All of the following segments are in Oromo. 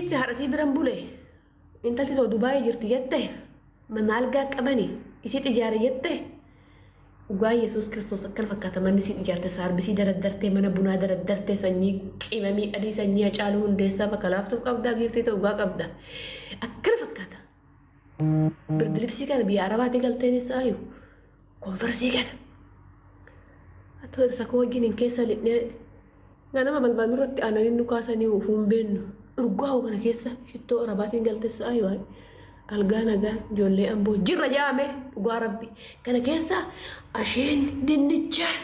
Isiin si haadha sii biran bule. Intalti too Dubaayii jirti jette. Mana algaa qabani. Isiit ijaare jette. Dhugaa Yesuus Kiristoos akkana fakkaata manni isiin ijaarte saarbisii daraddartee mana bunaa daraddartee sanyii qimamii adii sanyii Hacaaluu Hundeessaa bakka laaftuuf qabdaa giiftii ta'u dhugaa qabda. Akkana fakkaata. Birdilibsii kana biyya Arabaatii galteen isaayu konfarsii kana. Atoo irsa koo wajjin hin keessa lixnee ganama balbal nurratti aananii nu kaasanii ufuun beennu. Urgaa'u kana keessa shittoo Arabaatiin galte sa'aayu algaa nagaa ijoollee amboo jirra jaame dhugaa rabbi. Kana keessa asheen dinnichaa.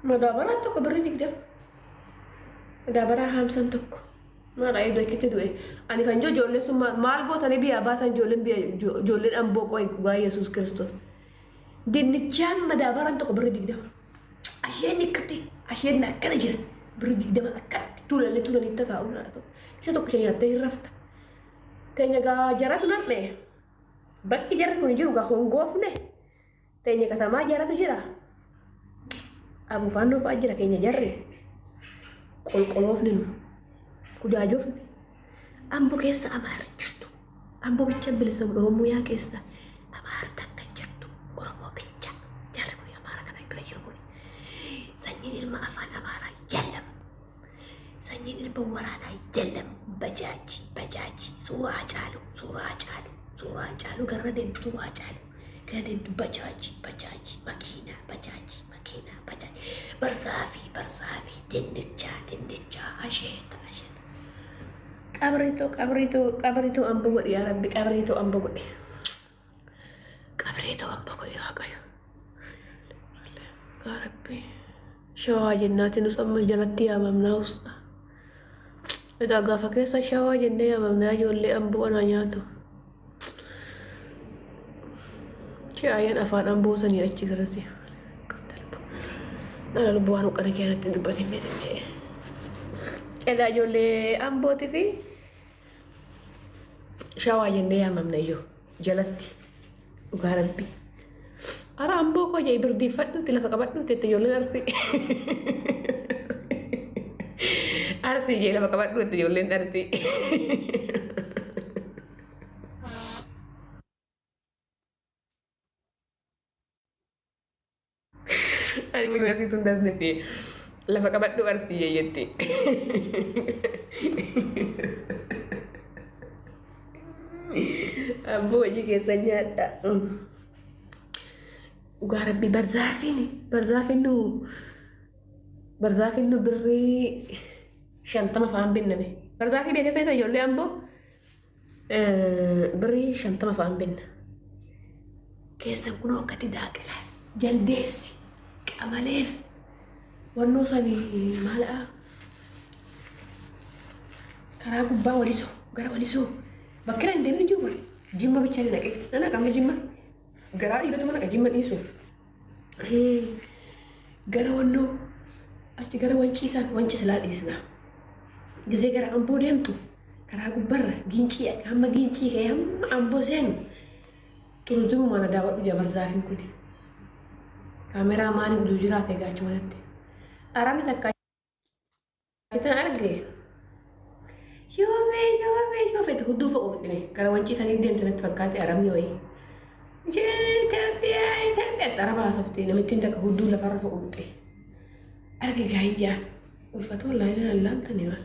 Madaabaraan tokko birrii 20. Madaabaraa haamsan tokko. Maal ayee du'e kitti du'e. Ani kan jiru ijoolleen sun maal gootanii biyyaa baasan ijoolleen biyya ijoolleen amboo qo'e dhugaa Yesuus Kiristoos. Dinnichaan madaabaraan tokko birrii 20. Asheen akkatti asheen akkana jira. Birrii 20 akkatti tuulanii tuulanii tataa'u naa ta'u. Isa tokkicha nyaattee hin rafta. Teenya gaa jaratu nam'e. Bakki jarri kun jiru gaa hongoofne. Teenya katamaa jaratu jira. Abuufaannoo fa'aa jira keenya jarri. Qolqoloofne nu. Kujaajofne. Ambo keessa Amaara jirtu. Ambo bicha bilisa Oromiyaa keessa Amaara takka jirtu. Oromoo bicha. Jarri kun Amaara kana bira jiru kun. Sanyiin ilma afaan Amaaraa yallam. Sanyiin ilma waraanaa yallam. Bajaaji bajaaji suuraa Hacaaluu suuraa Hacaaluu suuraa Hacaaluu garra deemtu suuraa Hacaaluu. Gara deemtu bajaaji bajaaji makiinaa bajaaji makiinaa bajaaji barzaafii barzaafii dinnichaa dinnichaa asheeta asheeta. Qabriitoo qabriitoo qabriitoo ambo godhi yaa rabbi qabriitoo ambo godhi. Qabriitoo ambo godhi waaqayyo. Yaa rabbi shawaa jennaati nus amma jalatti yaamamnaa usta. Edaa gaafa keessa shawaa jennee yaamamnaa ijoollee amboo anaa nyaatu. Chi'aayan afaan amboo sanii achi garasi. Dhala lubbuu waan huqqana kee natti hin dubbatin meesin jedhe. Edaa ijoollee ambootii fi shawaa jennee yaamamna iyyuu jalatti dhugaa rabbi. Ara amboo koo jedhi birdiiffadhuutti lafa qabadhuutti itti ijoolleen arsii. Arsii jee lafa qabadhuutti ijoolleen arsii. Ani kun arsii tun dasnetti lafa qabadhu arsii jee jetti. Abboo hojii keessan nyaadha. Dhugaa rabbi barzaafiin barzaafiin nu barzaafiin nu birrii 50 fa'aan binname. Barzaafii beekee isa ijoollee amboo Birrii 50 fa'aan binna. Keessan kunoo akkatti daaqila. Jaldeessi, qamaleen, wannoo sanii maala'a? Karaa gubbaa walisoo, gara walisoo. Bakki hin deemin jiru bara. Jimma bicha ni naqe. Nan haqamne jimma. Garaa dhiibatuma naqa jimma dhiisu. Gara wannoo achi gara wancii isaan wancii silaa dhiisna. Gizee gara amboo deemtu karaa gubbarra giincii akka hamma giincii ka'ee hamma amboo seenu turizimuma na daawwadhu jaa barzaafiin kuni. Kaameraa maaliin utuu jiraate gaachumatti. Arabni takka Itan arge. Shoofee shoofee shoofee hudduu foqoqxine gara wancii sanii deemte natti fakkaate arabni wayii. Itoophiyaa Itoophiyaa araba haasofte namittiin takka hudduu lafarra foqoqxe. Arge gaayin jaan. Ulfatoo laayinaan allaaltani maal.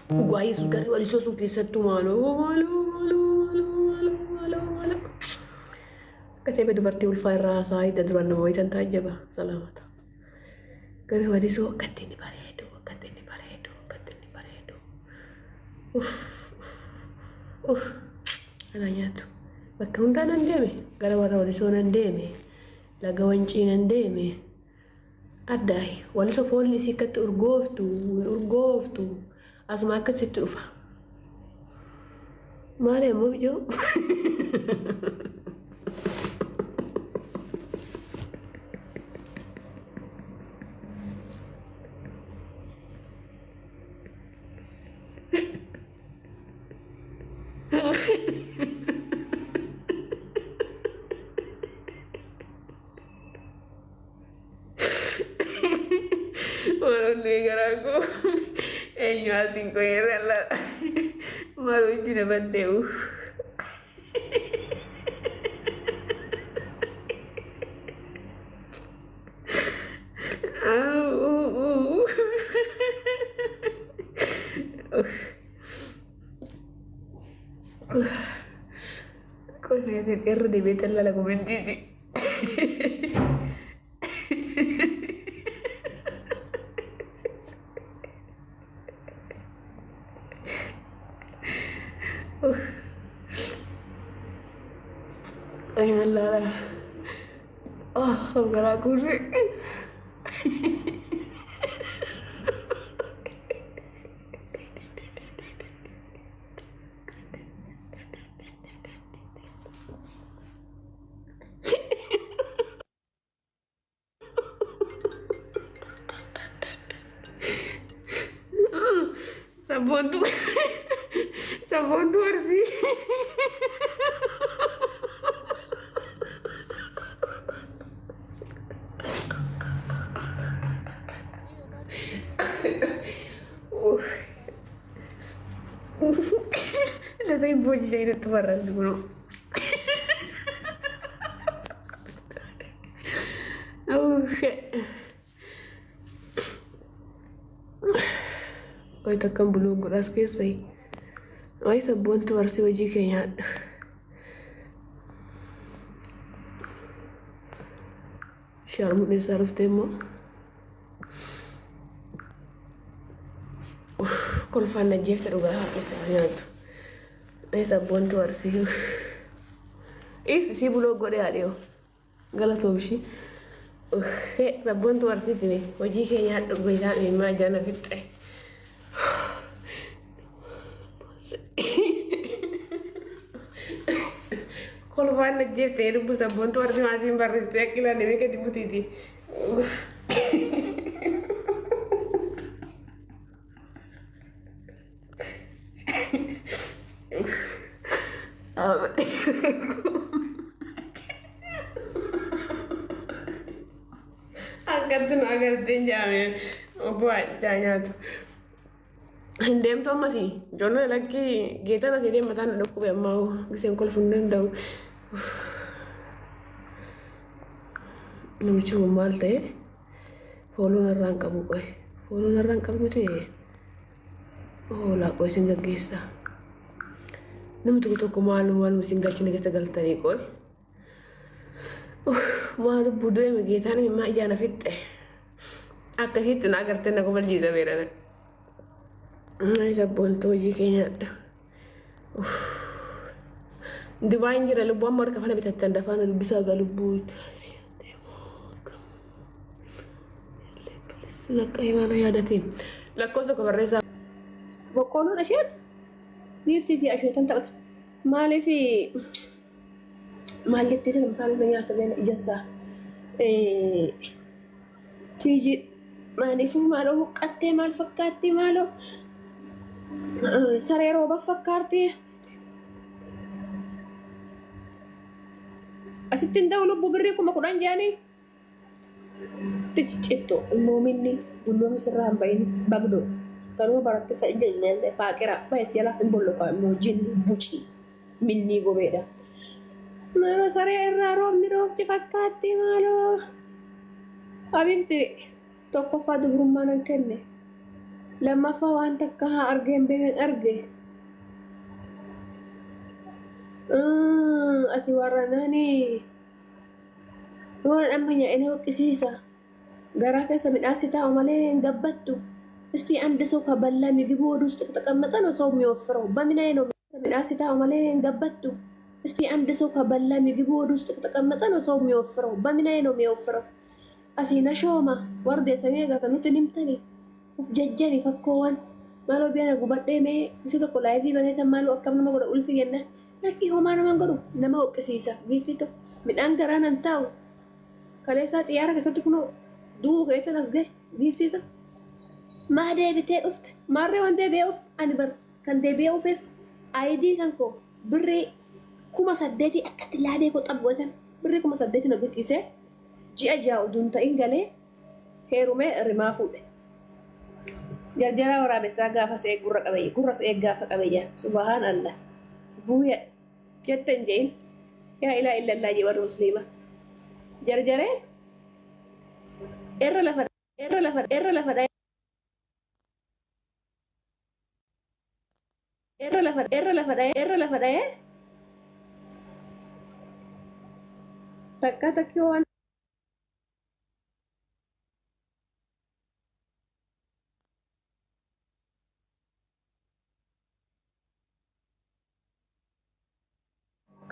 Dhugaa Yesuus garri walisoo sun keessattuu maaloo maaloo maaloo maaloo maaloo maaloo maaloo. Akka ta'e dubartii ulfaa irraa haasaa hidda duraan nama wayitan taajjaba salaamata. Garri walisoo akkatti inni bareedu akkatti inni bareedu akkatti inni bareedu. Uff uff anaa nyaatu. Bakka hundaa nan deeme gara warra walisoo nan deeme laga wancii nan deeme. Addaayi. Waliso foolni isii akkatti urgooftu urgooftu asuma akka sitti dhufa. Maali ammoo ijoo? Eenyu asiin kun irra maal hojii nama deemu. Qoy irra deebi'ee laala commentiisi. Ay, laala. Oh, garaa kuuse. Sabontu. Sabontu arsii. Lafa hin boojjisee irratti barreessu kun. Oh shit. Wayi takkan buluu godhaas keessa. Wayi sabboontu arsii hojii kee nyaadhu. Shaarmuun eessaa dhuftee immoo? Kolfaan najjeefte dhugaa haadha nyaatu. Wayi sabboontu arsii. Isii buloo godhee haadhiyoo. Galatoom ishii. Sabboontu arsiiti hojii kee nyaadhu guyyaan ilmaa jana fixxe. Kolfaan najjeefte lubbu sabboontu arsii maasiin barreessitee akka ilaalle gadi butiiti. Akkatti nu agartee jaame obbo Haadhisaa nyaatu. Hin deemtu ammasii ijoollee lakkii geetan asii deemataan na dhukkube ammaa giseen kolfuu hin danda'u. Namichi kun maal ta'e fooloon irraa hin qabu qoy fooloon irraa hin qabnu ta'e hoolaa qoy isin gaggeessa. Namni tokko tokko maaluma maaluma isin galchine keessa galtanii qoy. Maal lubbuu du'e geetaan immaa ijaan fixxe. Akkasitti na agartee na kobalchiisa beerana. Sabboontuu hojii kee nyaadhu. Dubaayin jira lubbuu amma harka fana bitattan dafaan dubbisaa gaa lubbuu. Lakka himaana yaadate. Lakkoofsa tokko barreessaa. Boqqoolloon asheet giiftii fi asheetan taphata. Maaliif maal jettee sana mataan irra nyaata beena ijassaa. Tiiji maaliif maaloo huqqattee maal fakkaatti maaloo saree rooba fakkaatti. Asitti hin ta'u lubbuu birrii 10,000 jedhanii. Cicciittu moominni dulloomi sirraa hin bahin bagdoo. Kanuma baratte sa ijjallee faaqira baay'ee jala hin bolloqa immoo jinni bucii minnii gobeedha. Maaloo saree irraa roobni roobti fakkaatti maaloo. Abinti tokkoffaa dubrummaa nan kenne. Lammaffaa waan takka haa argeen beekan arge. Asii warra naanii. Waan amma nyaa'ina hoqqisiisa. Garaa keessa midhaan si taa'u malee hin gabbattu. እስቲ አንድ ሰው ከበላ ምግቡ ወደ ውስጥ ከተቀመጠ ነው ሰው የሚወፍረው። በምን ነው midhaan si taa'u malee hin gabbattu? እስቲ አንድ ሰው ከበላ ምግቡ ወደ ውስጥ ከተቀመጠ ነው ሰው የሚወፍረው። በምን ነው የሚወፍረው? Asii nashooma wardeessanii agartanitti nimtani uf jajjani fakkoowwan maaloo biyya gubadhee mee isi tokko laayivii baneetan maaloo akkam nama godha ulfi jenna lakkii homaa nama godhu nama hoqqisiisa giiftii tokko midhaan garaa nan taa'u kaleessaa xiyyaara keessatti kunoo du'uu keessa as gahe giiftii tokko maa deebitee dhufte maarree waan deebi'ee uf ani bar kan deebi'ee ufeef ayidii kan koo birrii 8,000 akkatti laabee koo xabbotan birrii 8,000 na biqqisee ji'a 6 utuu hin ta'in galee heerumee rimaa fuudhe. Jarjaraa waraabessaa gaafa se'ee gurra qabe gurra se'ee gaafa qabe jaa subhaan Allah buuya jette hin je'in yaa ilaa illallaa jee warri musliima jarjaree irra lafa irra lafa irra lafa dha'ee irra lafa irra lafa dha'ee irra lafa dha'ee takka takki waan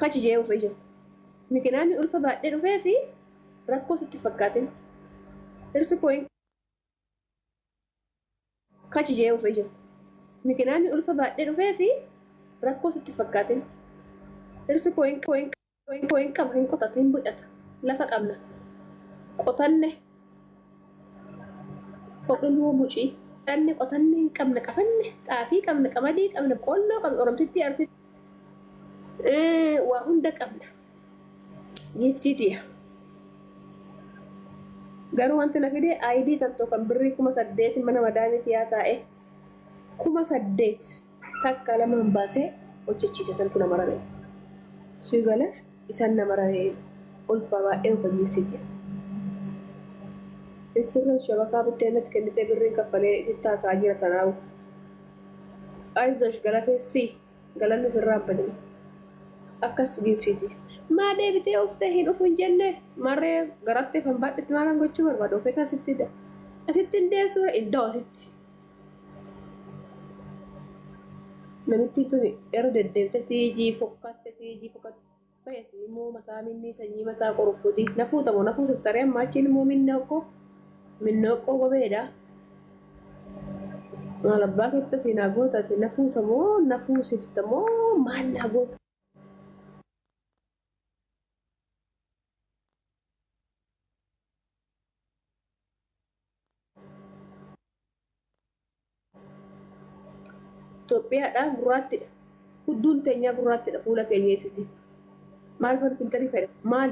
kachi jee ufee jiru. Mikinaan ulfa baadhee dhufee fi rakkoo sitti fakkaatin. Dhirsi koo kachi jee ufee jiru. Mikinaan ulfa baadhee dhufee fi rakkoo sitti fakkaatin. Dhirsi koo hin koo hin qabu hin qotatu hin bocatu. Lafa qabna. Qotanne. Foqiluu mucii. Qotanne qotanne hin qabna qafanne xaafii qabna qamadii qabna qolloo qabna oromtittii arsitti. Waa hunda qabna. Giiftiitiya. Garuu wanti na fide ID tokko kan birrii 8,000 mana madaamiitti yaa taa'e 8,000 takka lamaan baasee hojjechiise santu nama raree. Si gala isaan nama raree ulfa baay'ee ulfa giiftiitiya. Sirra shabakaa bittee natti kennitee birriin kaffalee sitti haasa'aa jira tanaawu. Ayzosh galatee si galanni sirraa badin. Akkas giiftiiti. Maa deebitee uftee hin dhufu hin jenne marree garattee fan baadhetti maalan gochuu barbaada ufee kan sitti hidha. Asitti hin deessu iddoo asitti. Namitti tuni irra deddeebite tiijii fokkatte tiijii fokkatte. Fayyasi immoo mataa minni sanyii mataa qoruffuti. Nafuu tamoo nafuu siftaree amma achiin immoo minni okkoo minni okkoo gobeedha. Maal abbaa keetta siinaa gootate nafuu tamoo nafuu siftamoo maal naa goota. Itoophiyaadha gurraattidha. Hudduun teenyaa gurraattidha fuula keenya eessiti. Maal fan filtarii fedha? Maal?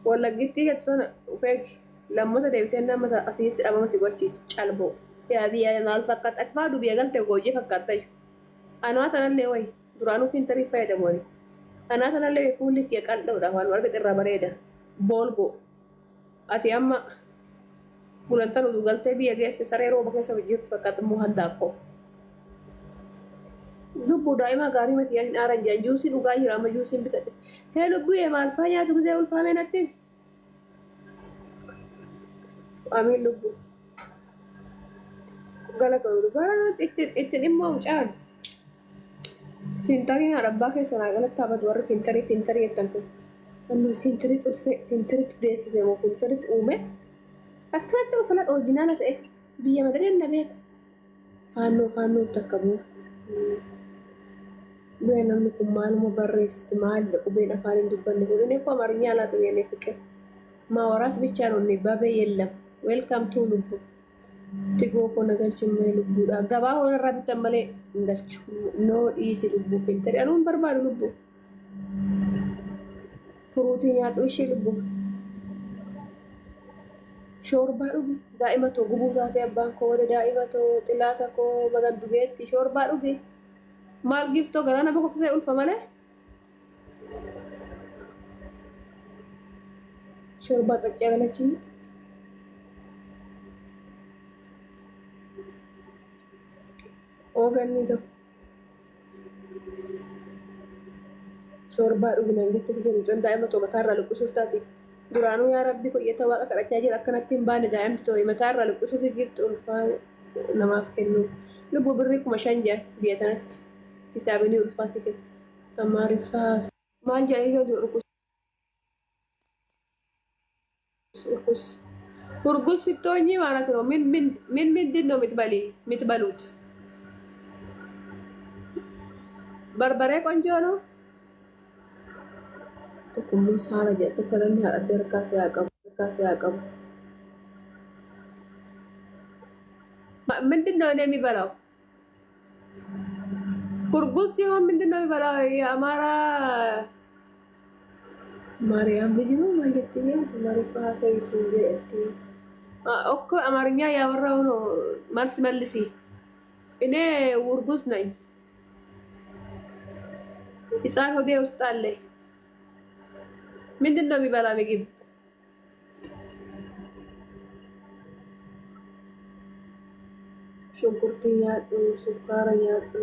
Wallaggitti jettu sana ufeegi. Lammata deebisee nama asiis dhabama si gochiisa. Calboo. Yaa biyya maal fakkaata? Ati faa biyya galte goojee fakkaatta. Anaa tanallee wayi duraanuu filtarii fayyadamu ani. Anaa tanallee fuulli kee qal'oodha waan argate irraa bareeda. Boolgoo. Ati amma gulantaan utuu galtee biyya geesse saree rooba keessa jirtu fakkaata immoo handaaqqoo. Lubbuu daa'ima gaarii miti hin aaran jiran juusii dhugaa jira amma juusiin bitadhe. Hee lubbuyyee maal faa nyaatu gisee ulfaamee natti? Amiin lubbuu. Galatoon gara itti dhimma mucaan. Fiintarii haadha abbaa keessa naa galatti taphatu warri fiintarii fiintarii jettan kun. Amma fiintarii xurfee fiintariitti deessise moo fiintariitti uume akkanatti ulfana orijinaala ta'e biyya madareen na beeka. Faannoo faannoo takka bu'u. Biyya namni kun maaluma barreessiti maalidha qubeen afaan hin dubbanne kun inni akkoo amaariኛ አላውቅም የኔ ፍቅር ማውራት ብቻ ነው እኔ ባቤ የለም ዌልካም ቱ ልቡ tigoo koo na galchu malee lubbuudha gabaa hoonarraa bitan malee hin galchu noo dhiisi lubbuu filtarii anuu hin barbaadu lubbuu furuutii nyaadhu ishee lubbuu shoorbaa dhugi daa'ima too gubuu taatee abbaan koo wada daa'ima too xilaata koo magan dugeetti shoorbaa dhugi maal giftoo garaa nama koksee ulfa malee shoorbaa xaccee galachin ooganni tokko shoorbaa dhugi naan jette jedhu mucaan daa'ima too mataarraa luqqisuuf taate duraanuu yaa rabbi koyyata waaqa kadhachaa jira akkanatti hin baane daa'imti too mataarraa luqqisuuf girti ulfaa namaaf kennu lubbuu birrii 5,000 jira biyya tanatti vitaaminii ulfaa si kennu amaariffaa maal jedhanii yoo urgus urgus urgus ስትሆኚ ማለት ነው ምን ምን ምን ምንድን ነው የምትበሊ የምትበሉት? በርበሬ ቆንጆ ነው። Tokkummaa saala jedhate salanni haadhattee harkaa si haa qabu harkaa si haa qabu. ምንድን ነው እኔ የሚበላው? እርጉዝ ሲሆን ምንድን ነው የሚበላው? የአማራ ማርያም ልጅ ነው ማለት ነው። ማሪፋ ሰይስ እንጂ እኮ አማርኛ ያወራው ነው። መልስ መልሲ። እኔ ውርጉዝ ነኝ። ህፃን ሆዴ ውስጥ አለ። ምንድን ነው የሚበላ ምግብ? ሽንኩርት nyaadhu, sukkaara nyaadhu,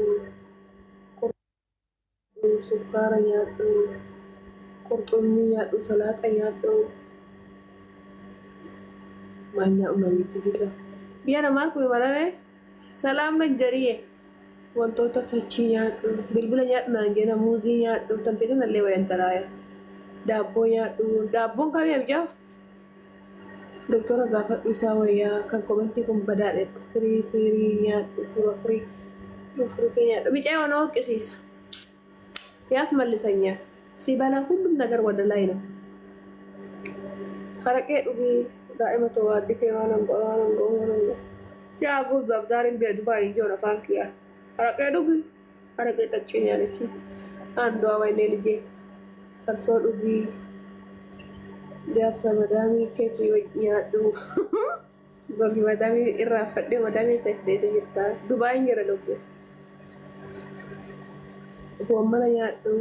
sukkaara nyaadhu, qurxummii nyaadhu, salaaxa nyaadhu. Maal nyaadhu namitti jira. Biyya namaa kun malame salaam nan jedhiye wantoota tachii nyaadhu, bilbila nyaadhu naan jedha, muuzii nyaadhu, tantee kanallee wayan talaaya. Daabboo nyaadhu, daabboon kamii amjaa? Doktora gaafadhu isaa wayyaa kan komentii kun badaadhetti firii firii nyaadhu, fura firii firii nyaadhu. Micaa'oo na hoqqisiisa. ያስመልሰኛል። ሲበላ ሁሉም ነገር ወደ ላይ ነው። Haraqee dhugii daa'ima to'aaddi kee waan hanqoo waan hanqoo waan hanqoo. Si haguuf babdaariin biyya Dubaay hin jiru afaan kiyyaa. Haraqee dhugii haraqee xaccee nyaachuu. አንዷ ወይኔ ልጄ farsoo dhugii jaarsa madaamii keetii nyaadhu. Gogi madaamii irraa fadhee madaamii isa deesee jirta. Dubaayin jira lubbu. Goommana nyaadhu.